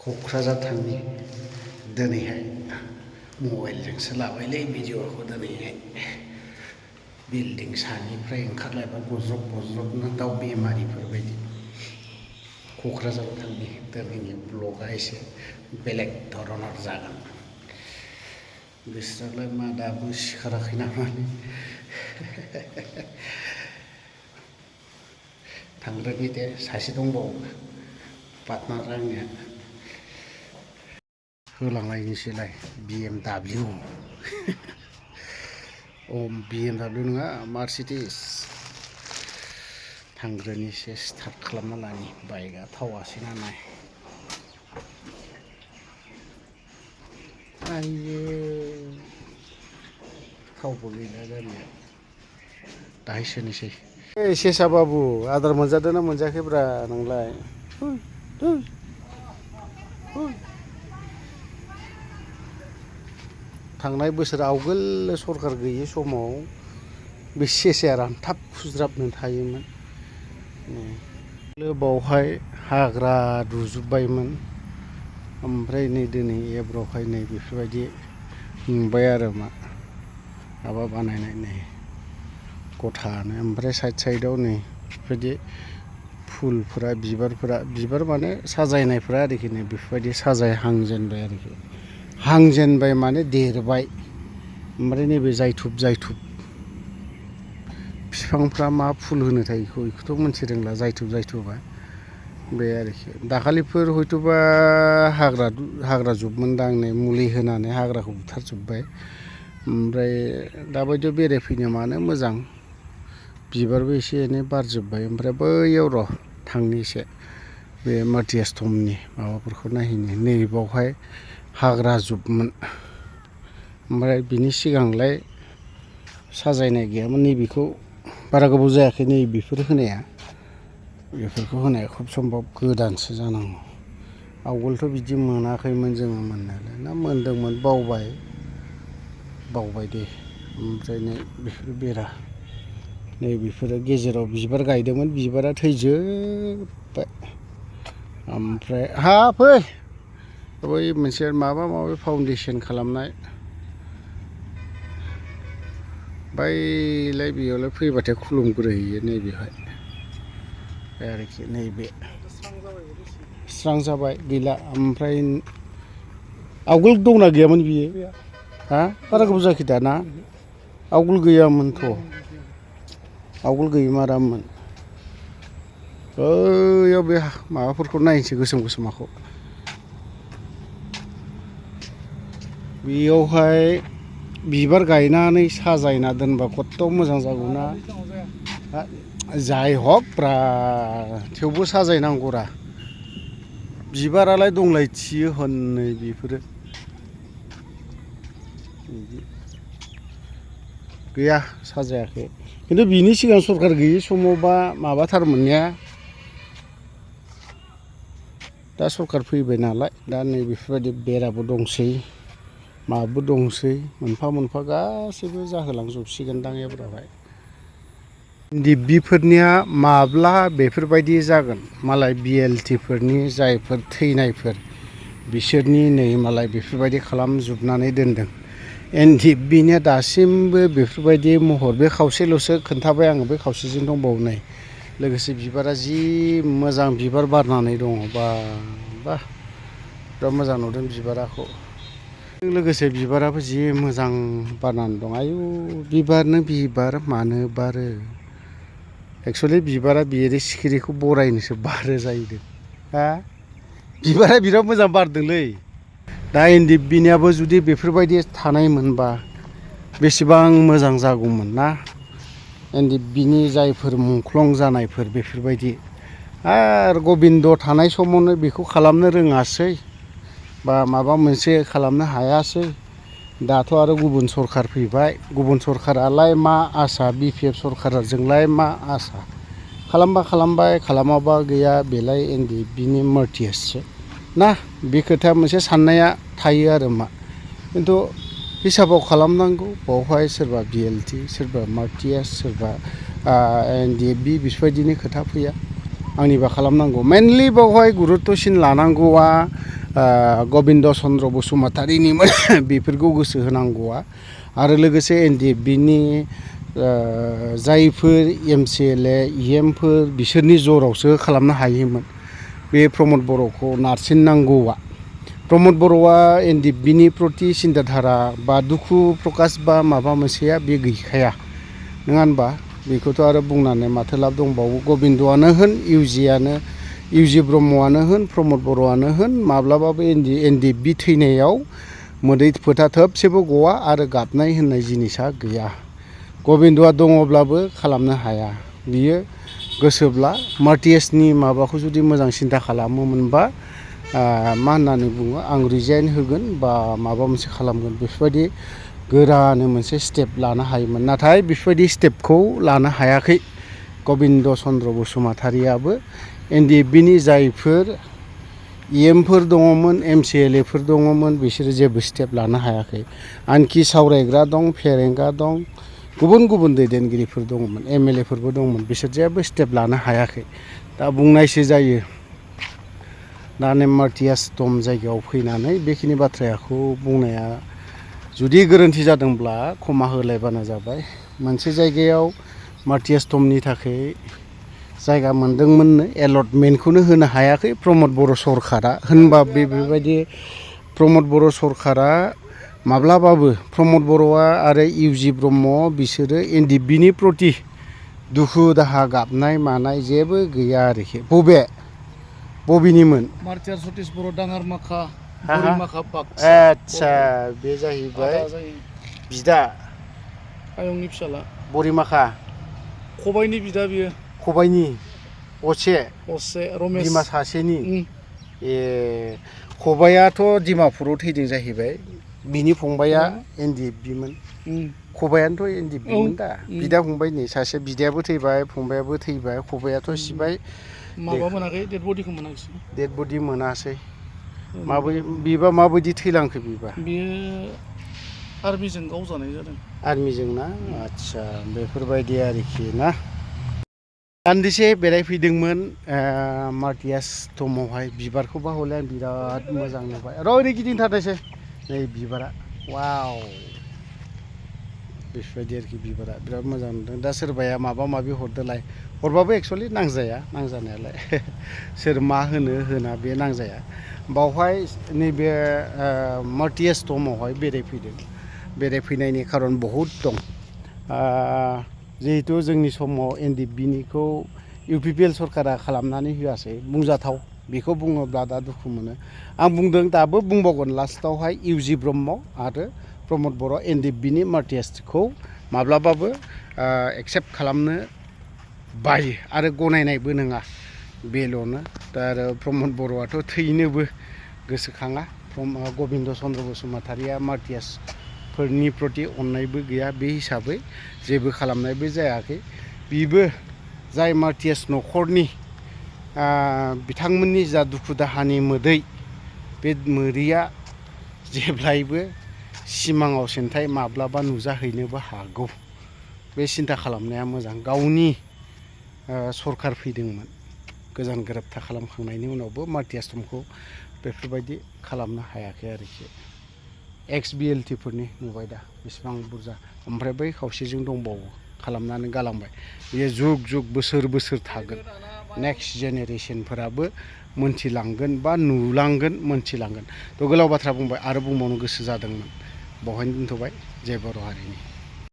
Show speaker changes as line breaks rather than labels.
क'क्राझार थांनि दिनैहाय मबाइलजोंसो लाबायलै भिडिअ'खौ दिनैहाय बिल्डिं सानिफ्राय ओंखारलायबा गज्रब गज्रबनो दाउ बेमारिफोर बायदि क'क्राझाराव थांनि दिनैनि ब्लगआ एसे बेलेग धरनाव जागोन। बिस्रालाय मा दाबो सिखाराखै नामा थांग्रोनि दे सासे दंबावो पार्टनार आंनिया होलांलायनोसैलाय BMW BMW नङा मार्सिडिस थांग्रोनिसै स्टार्ट खालामना लानि बाइकआ थावासै नालाय आइयो थावबो गैला गारिया दाहाय सोनोसै। सेसा बाबु आदार मोनजादों ना मोनजायाखैब्रा नोंलाय? थांनाय बोसोर आवगोल सरखार गैयै समाव बे सेसाया रानथाब खुज्राबनो थायोमोन। बावहाय हाग्रा दुजोब्बायमोन ओमफ्राय नै दिनै एब्रावहाय नै बेफोरबायदि नुबाय आरो माबा बानायनाय नै गथानो ओमफ्राय साइडआव नै बेफोरबायदि फुलफोरा बिबार माने साजायनायफोरा आरोखि नै बेफोरबायदि साजायहांजेनबाय आरोखि हांजेनबाय माने देरबाय ओमफ्राय नैबे जायथुब बिफांफ्रा मा फुल होनोथाय बेखौथ' मोनथि रोंला जायथुबा बे आरोखि दाखालिफोर हयथ'बा हाग्रा जुबमोनदां नै मुलि होनानै हाग्राखौ बुथारजोब्बाय ओमफ्राय दाबायदियाव बेरायफैनो मानो मोजां बिबारबो एसे एनै बारजोब्बाय ओमफ्राय बैयाव र' थांनि एसे बे मार्टियास्टमनि माबाफोरखौ नायहैनो नैबावहाय हाग्रा जुबमोन ओमफ्राय बिनि सिगांलाय साजायनाय गैयामोन नैबेखौ बारा गोबाव जायाखै नै बेफोर होनाया बेफोरखौ होनाया खुब सम्भब गोदानसो जानांगौ आवगोलथ' बिदि मोनाखैमोन जोङो मोननायालाय ना मोनदोंमोन बावबाय दे ओमफ्राय नै बेफोर बेरा नै बेफोरो गेजेराव बिबार गायदोंमोन बिबारा थैजोब्बाय ओमफ्राय फै बै मोनसे माबा फाउन्डेसन खालामनाय बैलाय बेयावलाय फैबाथाय खुलुमग्रोहैयो नैबेहाय आरोखि नैबे स्रां जाबाय गैला ओमफ्राय आवगोल दंना गैयामोन बियो बारा गोबाव जायाखै दाना आवगोल गैयामोनथ' आवगोल गैमारामोन बैयाव बे माबाफोरखौ नायनोसै गोसोमखौ बेयावहाय बिबार गायनानै साजायना दोनबा खत्थ' मोजां जागौना जाय हकब्रा थेवबो साजायनांगौरा बिबारालाय दंलायथियो हनै बेफोरो गैया साजायाखै खिन्थु बिनि सिगां सरखार गैयै समावबा माबाथारमोन ने दा सरखार फैबाय नालाय दा नै बेफोरबायदि बेराबो दंसै माबो दंसै मोनफा गासैबो जाहोलांजोबसिगोनदां एबारावहाय दिब्बिफोरनिया माब्ला बेफोरबायदि जागोन मालाय BLTफोरनि जायफोर थैनायफोर बिसोरनि नै मालाय बेफोरबायदि खालामजोबनानै दोनदों NDBनिया दासिमबो बेफोरबायदि महर बे खावसेल'सो खोन्थाबाय आङो बे खावसेजों दंबावो नै लोगोसे बिबारा जि मोजां बिबार बारनानै दङ बा बिराद मोजां नुदों बिबाराखौ लोगोसे बिबाराबो जि मोजां बारनानै दं आयु बिबारनो बिबार मानो बारो एक्सुवेलि बिबारा बेरे सिखिरिखौ बरायनोसो बारो जाहैदों बिबारा बिराद मोजां बारदोंलै दा NDBनियाबो जुदि बेफोरबायदि थानायमोनबा बेसेबां मोजां जागौमोन ना NDBनि जायफोर मुंख्लं जानायफोर बेफोरबायदि आरो गबिन्द थानाय समावनो बेखौ खालामनो रोङासै बा माबा मोनसे खालामनो हायासै दाथ' आरो गुबुन सरखार फैबाय गुबुन सरखारालाय मा आसा BPF सरखारजोंलाय मा आसा खालामबाय खालामाबा गैया बेलाय NDBनि मार्टियाससो ना बे खोथाया मोनसे साननाया थायो आरो खिन्थु हिसाबाव खालामनांगौ बावहाय सोरबा BLT सोरबा मार्टियास सोरबा NDB बेफोरबायदिनि खोथा फैया आंनिबा खालामनांगौ मेनलि बावहाय गुरुत्तसिन लानांगौआ गबिन्द चन्द्र बसुमतारिनिमोन बेफोरखौ गोसो होनांगौआ आरो लोगोसे NDFBनि जायफोर MCLA EMफोर बिसोरनि जरावसो खालामनो हायोमोन बे प्रमद बर'खौ नारसिननांगौआ प्रमद बर'आ NDFBनि प्रति सिन्ताधारा बा दुखु प्रकाश बा माबा मोनसेया बे गैखाया नङा होनबा बेखौथ' आरो बुंनानै माथो लाब दंबावो गबिन्दआनो होन इउजि ब्रह्मआनो होन प्रमद बर'आनो होन माब्लाबाबो NDFB थैनायाव मोदै फोथा थोबसेबो गवा आरो गाबनाय होननाय जिनिसा गैया गबिन्दआ दङब्लाबो खालामनो हाया बियो गोसोब्ला मार्टियासनि माबाखौ जुदि मोजां सिन्था खालामोमोनबा मा होननानै बुङो आं रिजाइन होगोन बा माबा मोनसे खालामगोन बेफोरबायदि गोरानो मोनसे स्टेप लानो हायोमोन नाथाय बेफोरबायदि स्टेपखौ लानो हायाखै गबिन्द चन्द्र बसुमतारियाबो NDFBनि जायफोर EMफोर दङमोन MCLAफोर दङमोन बिसोरो जेबो स्टेप लानो हायाखै आनखि सावरायग्रा दं फेरेंगा दं गुबुन गुबुन दैदेनगिरिफोर दङमोन MLAफोरबो दंमोन बिसोर जेबो स्टेप लानो हायाखै दा बुंनायसो जायो दा मार्टियास दम जायगायाव फैनानै बेखिनि बाथ्राखौ बुंनाया जुदि गोरोन्थि जादोंब्ला खमा होलायबानो जाबाय मोनसे जायगायाव मार्टियास दमनि थाखाय जायगा मोनदोंमोननो एलटमेन्टखौनो होनो हायाखै प्रमद बर' सरकारा होनबा बेबायदि प्रमद बर' सरकारा माब्लाबाबो प्रमद बर'आ आरो इउजि ब्रह्म बिसोरो NDFBनि प्रति दुखु दाहा गाबनाय मानाय जेबो गैया आरोखि बबेनिमोन
मार्टियार सतीश बर' दाङारमाखा बोरिमाखा बाक्सा
आदसा बे जाहैबाय बिदा
आयंनि फिसाला
बोरिमाखा
खबाइनि बिदा बियो
खबाइनि असे
रमेश
बिमा सासेनि खबाइआथ' डिमापुराव थैदों जाहैबाय बिनि फंबाइआ NDFBमोन खबाइआनोथ' NDFBमोन दा बिदा फंबाय नै सासे बिदायाबो थैबाय फंबायाबो थैबाय खबाइआथ' सिबाय
माबा मोनाखै डेड बडिखौ मोनाखिसै
डेड बडि मोनासै बिबा माबायदि थैलांखो बिबा
बियो आर्मिजों गावजानाय जादों
आर्मिजों ना आदसा बेफोरबायदि आरोखि ना दान्दिसे बेरायफैदोंमोन मार्टियास दमावहाय बिबारखौबा हले आं बिराद मोजां नुबाय ओरै गिदिंथारनायसै नै बिबारा वाव बेफोरबायदि आरोखि बिबारा बिराद मोजां नुदों दा सोरबाया माबा माबि हरदोलाय हरबाबो एक्सुवेलि नांजाया नांजानायालाय सोर मा होना बे नांजाया बावहाय नैबे मार्टियास दमावहाय बेरायफैनायनि खारन बहुद दं जिहेतु जोंनि समाव NDFBनिखौ UPPL सरकारा खालामनानै होआसै बुंजाथाव बेखौ बुङोब्ला दा दुखु मोनो आं बुंदों दाबो बुंबावगोन लास्टावहाय इउजि ब्रह्म आरो प्रमद बर' NDFBनि मार्टियासखौ माब्लाबाबो एक्सेप्ट खालामनो बायो आरो गनायनायबो नङा बेल'नो दा आरो प्रमद बर'आथ' थैनोबो गोसोखाङा गबिन्द चन्द्र बसुमतारिया मार्टियासफोरनि प्रति अननायबो गैया बे हिसाबै जेबो खालामनायबो जायाखै बिबो जाय मार्टियास न'खरनि बिथांमोननि जा दुखु दाहानि मोदै बे मोदैया जेब्लायबो सिमाङाव सेन्थाय माब्लाबा नुजाहैनोबो हागौ बे सिन्था खालामनाया मोजां गावनि सरखार फैदोंमोन गोजान गोरोबथा खालामखांनायनि उनावबो मार्टियास दमखौ बेफोरबायदि खालामनो हायाखै आरोखि XBLT फोरनि नुबाय दा बेसेबां बुरजा ओमफ्राय बै खावसेजों दंबावो खालामनानै गालांबाय बेयो जुग जुग बोसोर बोसोर थागोन नेक्स्ट जेनेरेसनफोराबो मोनथिलांगोन बा नुलांगोन मोनथिलांगोन थ' गोलाव बाथ्रा बुंबाय आरो बुंबावनो गोसो जादोंमोन बावहायनो दोनथ'बाय जय बर' हारिनि